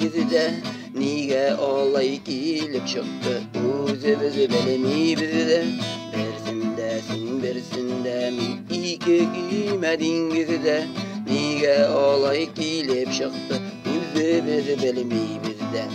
диңгездә. Нигә алай килеп чыкты, үзебез белмибез дә. Берсендә син, берсендә мин, ике көймә диңгездә. Нигә алай килеп чыкты, үзебез белмибез дә.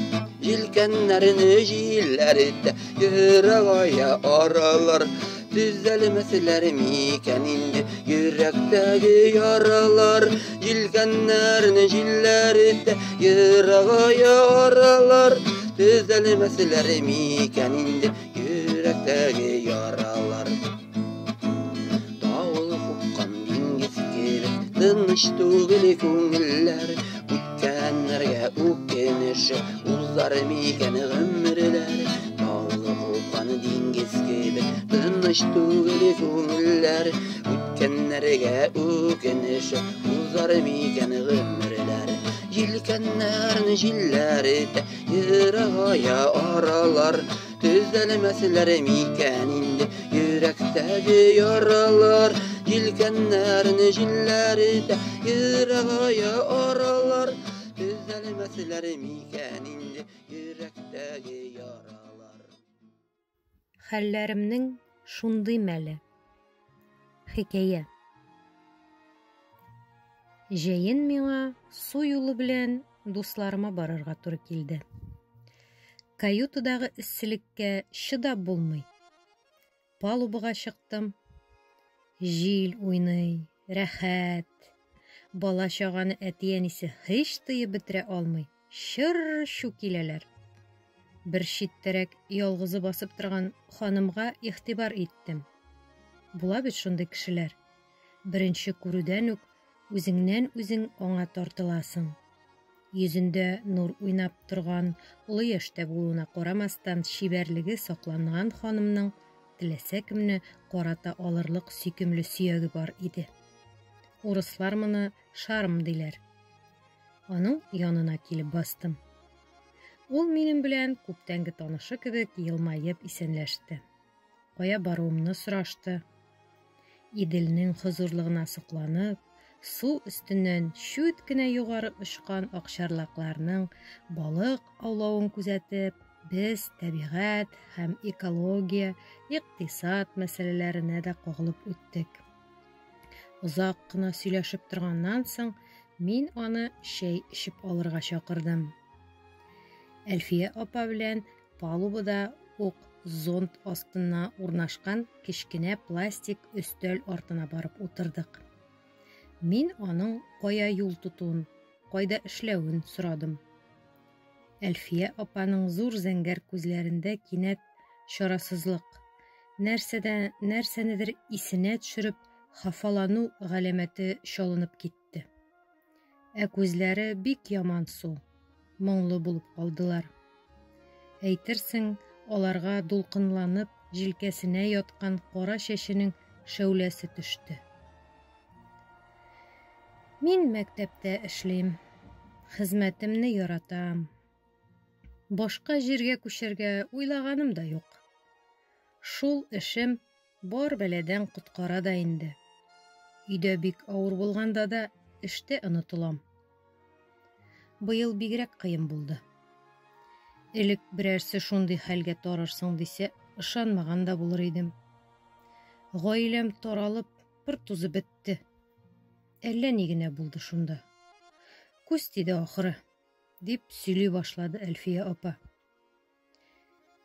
Җилкәннәрне җилләр итә, ерагая аралар. Төзәлмәсләр микән инде йөрәктәге яралар? Җилкәннәрне җилләр итә, ерагая аралар. Төзәлмәсләр микән инде йөрәктәге яралар? Давыл купкан диңгез кебек, тыныч түгел күңелләр. Үткәннәргә үкенешеп, узар микән гомерләр? Давыл купкан диңгез кебек, тыныч түгел күңелләр. Үткәннәргә үкенешеп, узар микән гомерләр? Җилкәннәрне җилләр итә, ерагая аралар. Төзәлмәсләр микән инде йөрәктәге яралар? Җилкәннәрне җилләр итә, ерагая аралар. Төзәлмәсләр микән инде йөрәктәге яралар? Хәлләремнең шундый мәле. Хикәя. Җәен миңа су юлы белән дусларыма барырга туры килде. Каютадагы эсселеккә чыдап булмый. Палубага чыктым. Җил уйный, рәхәт. Бала-чаганы әти-әнисе һич тыеп бетерә алмый, чыр-чу киләләр. Бер читтәрәк ялгызы басып торган ханымга игътибар иттем. Була бит шундый кешеләр. Беренче күрүдән үк үзеңнән-үзең аңа тартыласың. Йөзендә нур уйнап торган, олы яшьтә булуына карамастан чибәрлеге сакланган ханымның теләсә кемне карата алырлык сөйкемле сөяге бар иде. Урыслар моны шарм диләр. Аның янына килеп бастым. Ул минем белән күптәнге танышы кебек елмаеп исәнләште. Кая баруымны сорашты. Иделнең хозурлыгына сокланып, су өстеннән чүт кенә югары очкан акчарлакларның балык аулавын күзәтеп, без табигать һәм экология, икътисад мәсьәләләренә дә кагылып үттек. Озак кына сөйләшеп торганнан соң, мин аны чәй эчеп алырга чакырдым. Әлфия апа белән Палубада ук зонт астына урнашкан кечкенә пластик өстәл артына барып утырдык. Мин аның кая юл тотуын, кайда эшләвен сорадым. Әлфия апаның зур зәңгәр күзләрендә кинәт чарасызлык, нәрсәдә нәрсәнедер исенә төшереп, хафалану галәмәте чалынып китте. Ә күзләре бик ямансу, моңлы булып калдылар. Әйтерсең, аларга дулкынланып җилкәсенә яткан кара чәченең шәүләсе төште. Мин мәктәптә эшлим. Хезмәтемне яратам. Башка җиргә күчәргә уйлаганым да юк. Шул эшем Бар бәладән коткара да инде. Өйдә бик авыр булганда да эштә онытылам. Быел бигрәк кыен булды. Элек берәрсе шундый хәлгә тарырсың дисә, ышанмаган да булыр идем. Гаиләм таралып, пыр тузып бетте. Әллә ни генә булды шунда. Күз тиде ахыры, дип сөйли башлады Әлфия апа.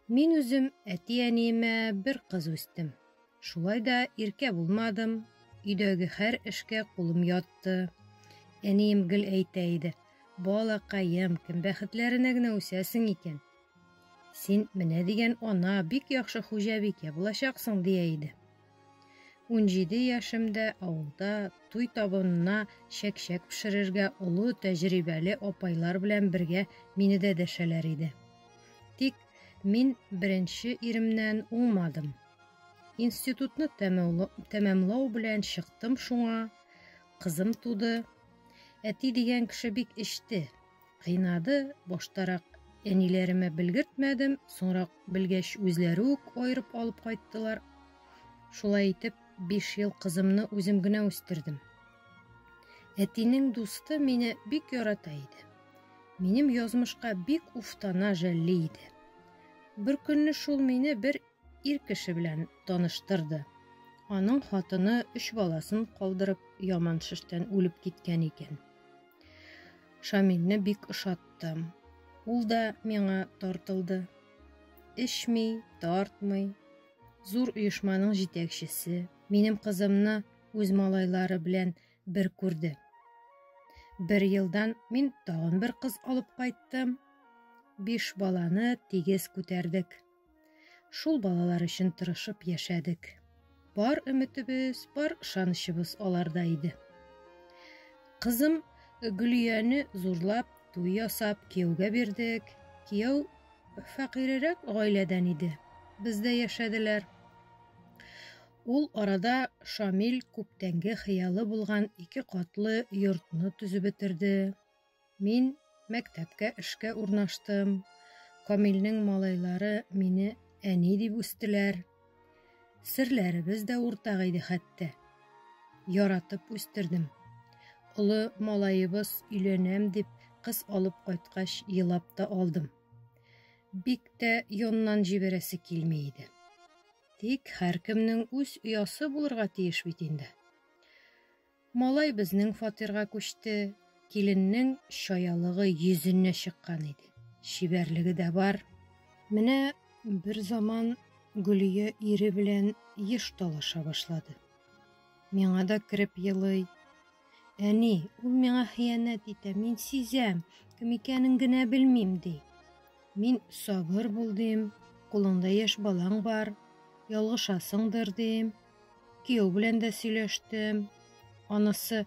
Мин үзем әти-әниемә бер кыз үстем. Шулай да иркә булмадым, өйдәге һәр эшкә кулым ятты. Әнием гел әйтә иде, балакаем, кем бәхетләренә генә үсәсең икән. Син менә дигән ана, бик яхшы хуҗабикә булачаксың, дия иде. 17 яшемдә авылда туй табынына чәкчәк пешерергә олы тәҗрибәле апайлар белән бергә мине дә дәшәләр иде. Тик мин беренче иремнән уңмадым. Институтны тәмамлау белән чыктым шуңа, кызым туды. Әти дигән кеше бик эчте, кыйнады, баштарак әниләремә белгертмәдем, соңрак белгәч үзләре үк аерып алып кайттылар. Шулай итеп, 5 ел кызымны үзем генә үстердем. Әтинең дусты мине бик ярата иде. Минем язмышка бик уфтана, жәлли иде. Бер көнне шул мине бер ир кеше белән таныштырды. Аның хатыны өч баласын калдырып, яман шештән үлеп киткән икән. Шамилне бик ошаттым. Ул да миңа тартылды. Эчми, тартмый. Зур оешманың җитәкчесе. Минем кызымны үз малайлары белән бер күрде. Бер елдан мин тагын бер кыз алып кайттым. Биш баланы тигез күтәрдек. Шул балалар өчен тырышып яшәдек. Бар өметебез, бар ышанычыбыз аларда иде. Кызым Гөлияне зурлап, туй ясап, кияүгә бирдек. Кияү фәкыйрьрәк гаиләдән иде. Бездә яшәделәр. Ул арада Шамил күптәнге хыялы булган ике катлы йортны төзеп бетерде. Мин мәктәпкә эшкә урнаштым. Камилнең малайлары мине әни дип үстеләр. Серләребез дә уртак иде хәтта. Яратып үстердем. Олы малаебыз өйләнәм дип кыз алып кайткач елап та алдым. Бик тә яннан җибәрәсе килми иде. Тик һәркемнең үз оясы булырга тиеш бит инде. Малай безнең фатирга күчте. Киленнең чаялыгы йөзенә чыккан иде. Чибәрлеге дә бар. Менә бер заман Гөлия ире белән еш талаша башлады. Миңа да кереп елый. Әни, ул миңа хыянәт итә, мин сизәм, кем икәнен генә белмим, ди. Мин сабыр бул дим, кулыңда яшь балаң бар, ялгышасыңдыр дим. Кияү белән дә сөйләштем. Анысы,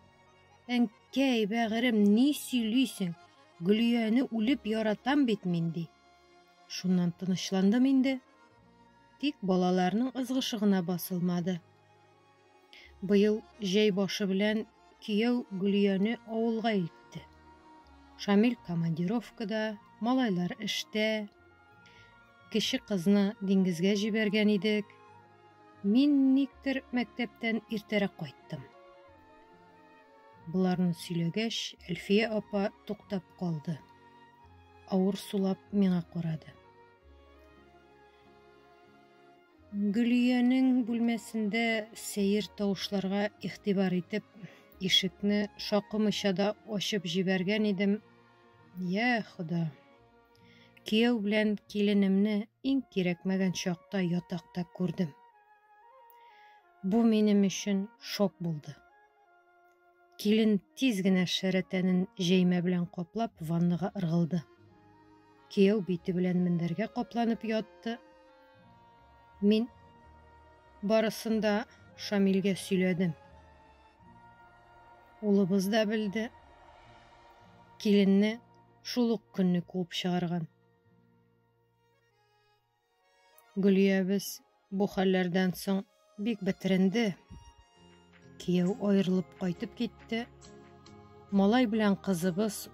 әнкәй, бәгырем, ни сөйлисең? Гөлияне үлеп яратам бит мин, ди. Шуннан тынычландым инде. Тик балаларның ызгышы гына басылмады. Быел җәй башы белән кияү Гөлияне авылга илтте. Шамил командировкада, малайлар эштә. Кече кызны диңгезгә җибәргән идек. Мин никтер мәктәптән иртәрәк кайттым. Боларны сөйләгәч, Әлфия апа туктап калды. Авыр сулап миңа карады. Гөлиянең бүлмәсендә сәер тавышларга игътибар итеп, ишекне шакымыйча да ачып җибәргән идем. Я Хода! Кияү белән киленемне иң кирәкмәгән чакта ятакта күрдем. Бу минем өчен шок булды. Килен тиз генә шәрә тәнен җәймә белән каплап ваннага ыргылды. Кияү бите белән мендәргә капланып ятты. Мин барысын да Шамилгә сөйләдем. Улыбыз да белде. Киленне шул ук көнне куып чыгарган. Гөлиябез бу хәлләрдән соң бик бетеренде. Кияү аерылып кайтып китте. Малай белән кызыбыз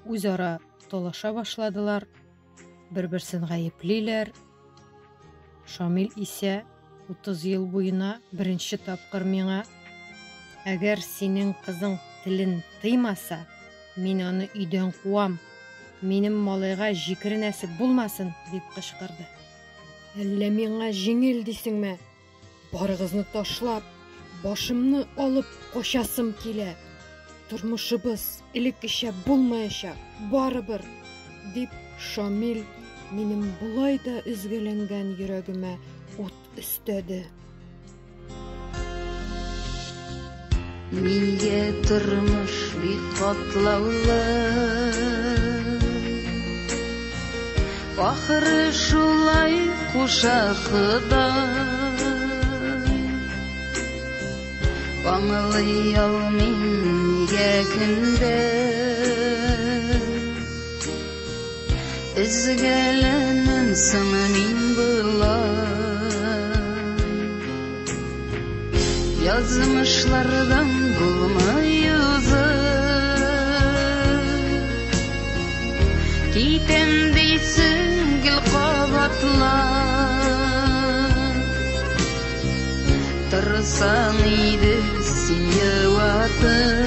үзара талаша башладылар. Бер-берсен гаеплиләр. Шамил исә 30 ел буена беренче тапкыр миңа: "Әгәр синең кызың телен тыймаса, мин аны өйдән куам. Минем малайга җикеренәсе булмасын", дип кычкырды. Әллә миңа җиңел дисеңме? Барыгызны ташлап, башымны алып качасым килә. Тормышыбыз элеккечә булмаячак, барыбер, дип Шамил минем болай да өзгәләнгән йөрәгемә ут өстәде. Нигә тормыш бик катлаулы? Ахыры шулай куша Ходай. Аңлый алмыйм нигә көндә. Өзгәләнәм соң мин болай. Язмышлардан булмый узып. Китәм дисең гел кабатлап. Торсаң иде син юатып.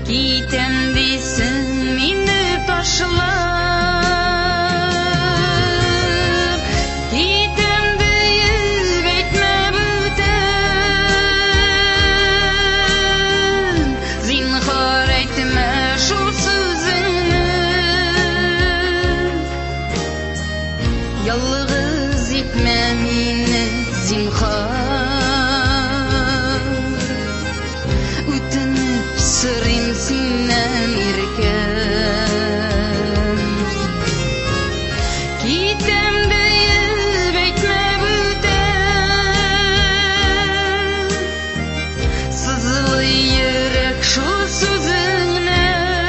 Китәм Китәм дисең мине ташлап. Китәм диеп әйтмә бүтән. Зинһар әйтмә шул сүзеңне. Ялгыз итмә мине, зинһар. Үтенеп сорыйм синнән, иркәм. Китәм диеп әйтмә бүтән. Сызлый йөрәк шул сүзеңнән.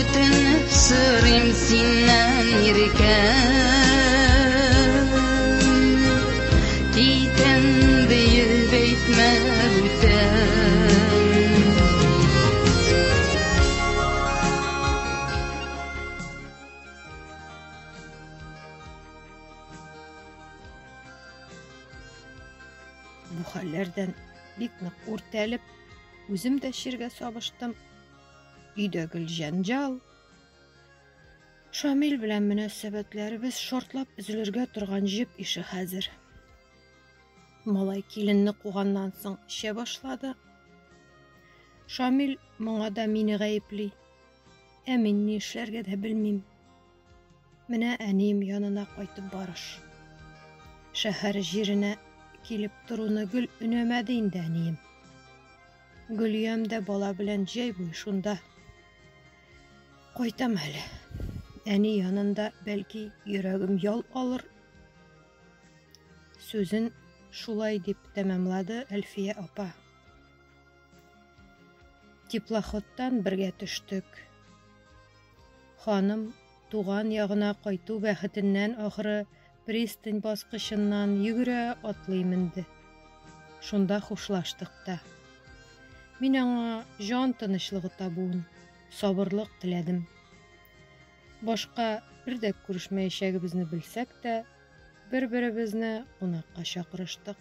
Үтенеп сорыйм синнән, иркәм. Китәм диеп әйтмә бүтән. Бу хәлләрдән бик нык үртәлеп, үзем дә чиргә сабыштым. Өйдә гел җәнҗал. Шамил белән мөнәсәбәтләребез шартлап өзелергә торган җеп ише хәзер. Малай киленне куганнан соң эчә башлады. Шамил моңа да мине гаепли. Ә мин ни эшләргә дә белмим. Менә әнием янына кайтып барыш. Шәһәр җиренә килеп торуны гел өнәмәде инде әнием. Гөлиям дә бала белән җәй буе шунда. Кайтам әле. Әни янында бәлки йөрәгем ял алыр. Сүзен шулай дип тәмамлады Әлфия апа. Теплоходтан бергә төштек. Ханым туган ягына кайту бәхетеннән ахыры пристань баскычыннан йөгерә атлый менде. Шунда хушлаштык та. Мин аңа җан тынычлыгы табуын, сабырлык теләдем. Башка бер дә күрешмәячәгебезне белсәк тә, бер-беребезне кунакка чакырыштык.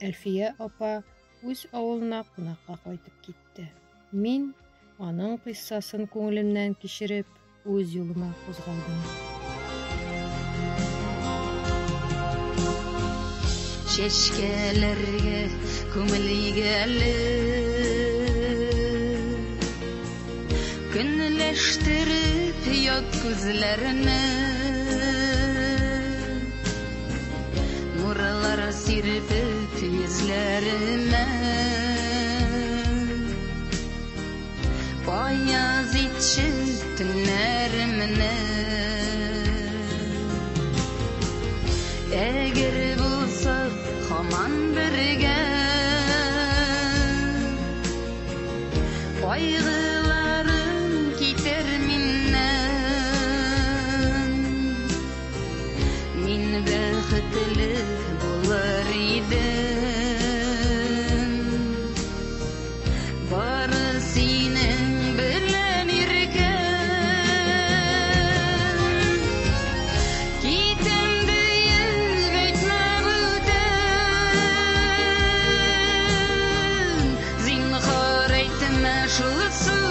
Әлфия апа үз авылына кунакка кайтып китте. Мин аның кыйссасын күңелемнән кичереп, үз юлыма кузгалдым. Чәчкәләргә күңел әле. Көнләштереп ят күзләрне. Нурлар сирпеп йөзләремә. Аяз итче төннәремне. Әгәр булсак һаман бергә, кайгыларым китер миннән. Мин бәхетле булыр идем. Бары синең белән, иркәм. Китәм диеп әйтмә бүтән. Зинһар әйтмә шул сүзеңне.